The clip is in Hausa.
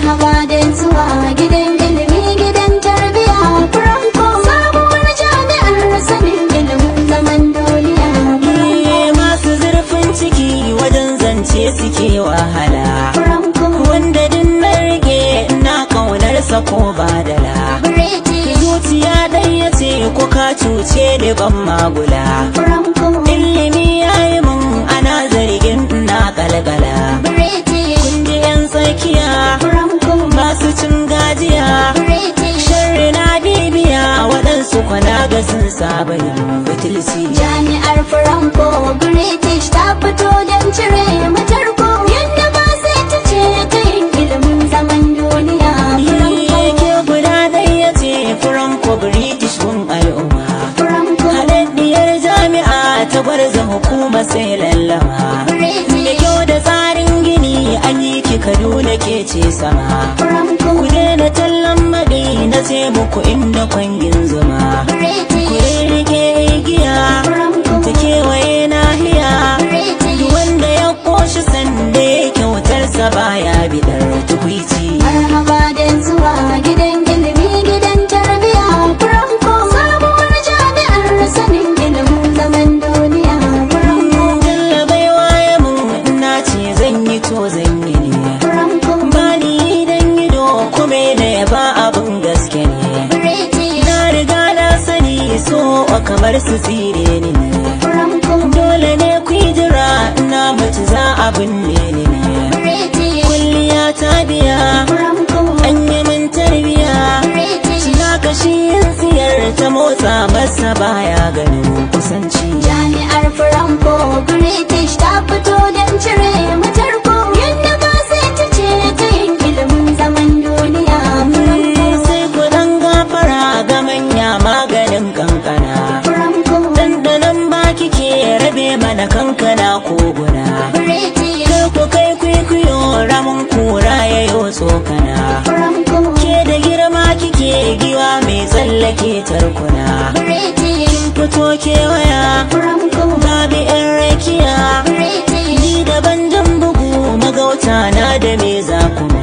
Marhaba da zuwa gidan ilimi, gidan tarbiya. Franco, sabuwar jami'ar sanin ilimin zaman duniya. Eh, masu zurfin ciki wajen zance suke wahala. Franco. Wanda din na rike na kaunarsa ko badala. British. Zuciya ɗaya ce, ko ka cuce ni ban magula. Franco. Ilimi ya yi mun, ana zargin na kalkala. British. Kun ji 'yan tsakiya Franco. masu cin gajiya. British. Sharri na bibiya, waɗansu kwana ga sun saba yin butulci. Jami'ar Franco British ta fito don cire matarko. Yadda ba sai ta ce ta yin ilimin zaman duniya. Franco. Ke guda ɗaya ce, Franco British gun al'umma. Franco. Haɗaɗɗiyar jami'a ta gwarza, hukuma sai lallama. Da British. kyau da tsarin gini an yi ki, Kaduna ke ce sama. Franco. Ku daina tallan maɗi, na ce muku inda kwangin zuma. Ku British. rike igiya Franco. ta kewaye nahiya. British. Duk wanda ya koshi sanda ya kyautarsa baya bidar tukwici. Marhaba da zuwa gidan ilimi, gidan tarbiya. Franco, sabuwar jami'ar sanin ilimin zaman duniya. Franco. Jalla baiwa ya mun, na ce zan yi to zan yi ne. Franco. Bani dan ido kuma na yaba, abin gaske ne. British. Na riga na sani, so kamar su tsire ni ne. Franco. Dole ne ku yi jira, na mutu za a binne ni ne. British. Kulliya ta biya, Franco. an yi min tarbiya. British. Na kashi yin siyar ta motsa masa baya ganin kusanci. Jami'ar Franco British ta fito don cire matarko. Yadda ba sai ta ce ta yin ilimin zaman duniya. Franco. Sai ku dan gafara ga manya, maganin kankana. Franco. Dandanan baki ke rabe mana kankana koguna. British. Kar ku kai kwikwiyo ramin kura ya yo tsokana. Franco. Ke da girma kike, giwa mai tsallake tarkuna. British. Fito kewaya, Franco. babu yan rakiya. British. Ni daban jan bugu magauta na da me za kuma.